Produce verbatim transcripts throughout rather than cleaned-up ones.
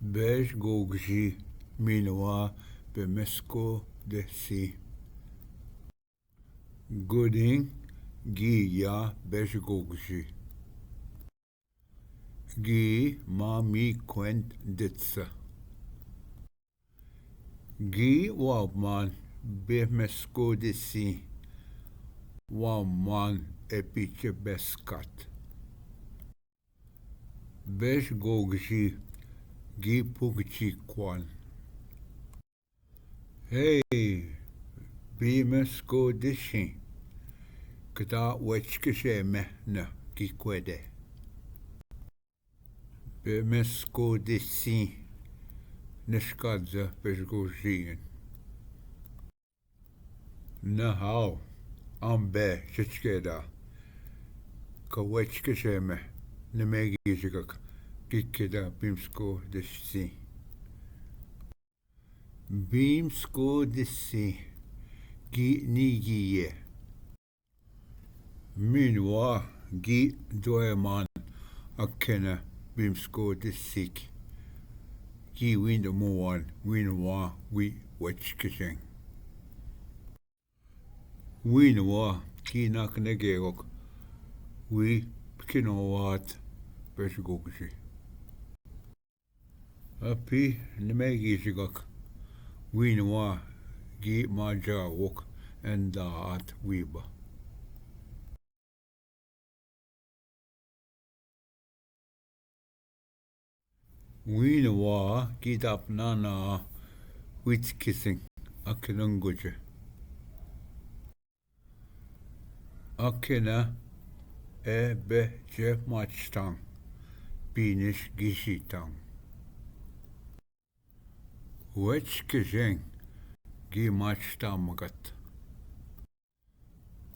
Bežgogži minwa bemeskodisin. Gudin giya bežgogži. Gi ma mi kwent ditsa. Gi wabman bemeskodisin. Wabman epiche beskat. Bežgogži gi pugči kwan. Hej, bemeskodisin. Kta wečkeže me na gi kwede. Bemeskodisin. Neškadza bežgogžin. Nahau, ambe čečkeda. Ka wečkeže me, nemegižgak, gi keda bemeskodisin. Bemeskodisin, gi ni giye. Minwa gi doeman akena bemeskodisik. Gi windo muwan, winwa wi wečkežen. Winwa gi nakne gegok, wi pkinowat bežgogži. Api nemegižgak, winwa gi majawok endaat wiba. Winwa gi dapnana witkisin akinunguje. Akina e beje machtan, biniš gižitan. Wečkežen gi machtan magat.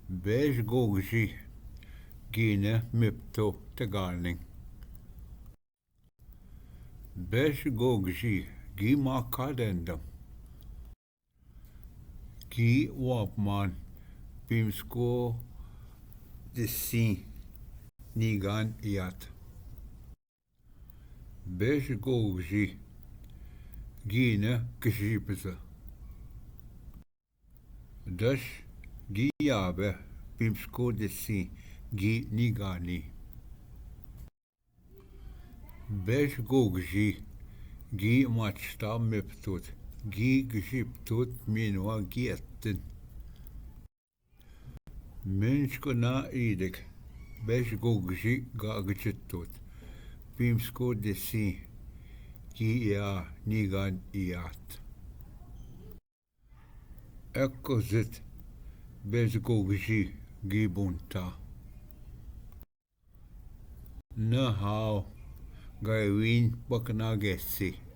Bežgogži gine mipto tegalin. Bežgogži gi makadendam. Gi wapman bemeskodisin nigan ijat. Bežgogži gine gžibza. Daš gi jabe bemeskodisin gi nigani. Bežgogži gi machta meptut, gi gžibtut minwa gi etten. Minčko na idek, bežgogži ga gžibtut, bemeskodisin gi ja nigan ijat. Ekkozit bežgogži gi bunta. Nahau gajvin bakna gesi.